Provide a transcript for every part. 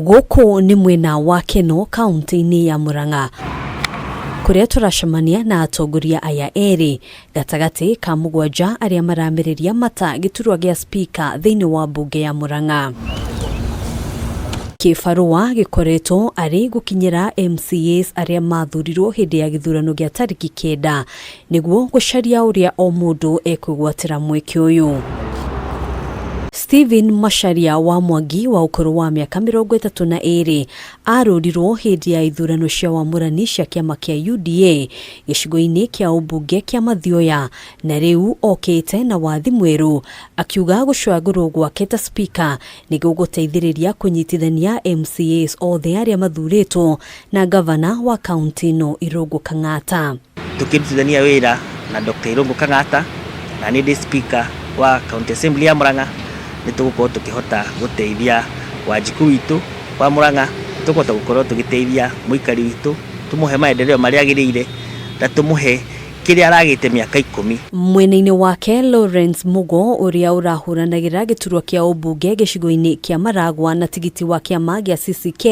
Gũkũ nĩ mwena wa Keno kaunti-inĩ ya Murang'a kũrĩa tũracemania na atongoria aya erĩ gatagatĩ ka mũgwanja arĩa maramĩrĩria mata gĩturwa gĩa spika thĩinĩ wa mbunge ya Murang'a. Kĩbarũa gĩkoretwo arĩ gũkinyĩra MCAs arĩa mathurirwo hĩndĩ ya gĩthurano gĩa tarĩki kenda nĩguo gũcaria ũrĩa o mũndũ ekwĩgwatĩra mweke ũyũ. Stephen Macharia wa Mwangi wa ũkũrũ wa mĩaka 32 arũrirwo hĩndĩ ya ithurano cia wamũrani cia kĩama kĩa UDA gĩcigo-inĩ kĩa ũmbunge kĩa Mathioya na rĩu okĩte na wathi mwerũ akiuga gũcagũrwo gwake ta spika nĩ gũgũteithĩrĩria kũnyitithania MCAs othe arĩa mathurĩtwo na ngavana wa kaunti ĩno Irũngũ Kang'ata. Tukĩrutithania wĩra na Dr. Irũngũ Kang'ata na niĩ ndĩ speaker wa County Assembly ya Murang'a, nĩ tũgũkorwo tũkĩhota gũteithia Wanjikũ witũ wa Murang'a, tũkũhota gũkorwo tũgĩteithia mũikari witũ, tũmũhe maendeleo marĩa agĩrĩire na tũmũhe kĩrĩa aragĩte mĩaka 10. Mwena-inĩ wake Lawrence Mugo ũrĩa ũrahũranagĩra gĩturwa kĩa ũmbunge gĩcigo-inĩ kĩa Maragwa na tigiti wa kĩama gĩa CCK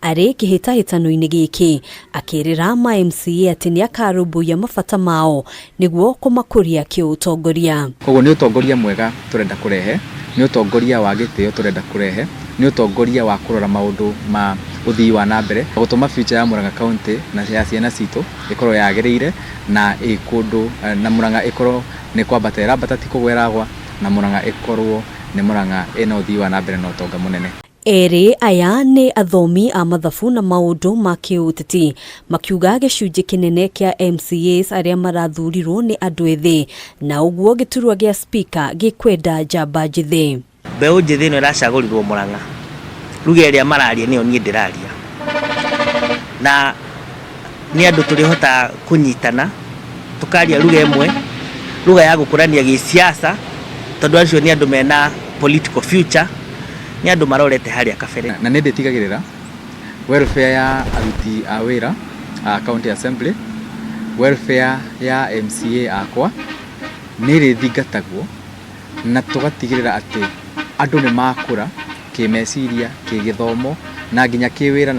arĩ kĩhĩtahĩtano-inĩ gĩkĩ akĩrĩra ma MCA atĩ nĩ akarũmbũiya mabata mao nĩguo kũmakũria kĩũtongoria. Koguo nĩ ũtongoria mwega tũrenda kũrehe, nĩ ũtongoria wa gĩtĩo tũrenda kũrehe, nĩ ũtongoria wa kũrora maũndũ ma ũthii wa na mbere, gũtũma future ya Murang'a County na ya ciana citũ ĩkorwo yagĩrĩire na ĩ kũndũ na Murang'a ĩkorwo nĩ kwambata ĩrambata ti kũgwa ĩragwa, na Murang'a ĩkorwo nĩ Murang'a ĩna ũthii wa na mbere na ũtonga mũnene. Erĩ aya nĩ athomi a mathabu na maũndũ ma kĩũteti makiuga gĩcunjĩ kĩnene kĩa MCAs arĩa marathurirwo nĩ andũ ethĩ na ũguo gĩturwa gĩa spika gĩkwenda njamba njĩthĩ. Mbeũ njĩthĩ ĩno ĩracagũrirwo Murang'a, ruga ĩrĩa mararia nĩyo niĩ ndĩraria, na nĩ andũ tũrĩhotaga kũnyitana tũkaria ruga ĩmwe, ruga ya gũkũrania gĩsiasa, tondũ acio nĩ andũ mena political future, nĩ andũ marorete harĩa kabere. Na nĩ ndĩtigagĩrĩra welfare ya aruti a wĩra a County Assembly, welfare ya MCA akwa nĩ ĩrĩthingatagwo na tũgatigĩrĩra atĩ andũ nĩ makũra kĩmeciria, kĩgĩthomo na nginya kĩwĩra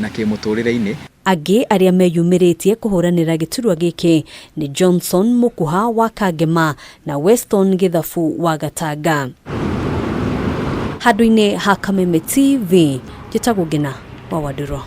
na kĩmũtũrĩre-inĩ. Angĩ arĩa meyumĩrĩtie kũhũranĩra gĩturwa gĩkĩ nĩ Johnson Mũkuha wa Kangema na Weston Gĩthabu wa Gatanga. Handũ-inĩ ha Kameme TV, njĩtagwo Ngĩna wa Wandũrũ.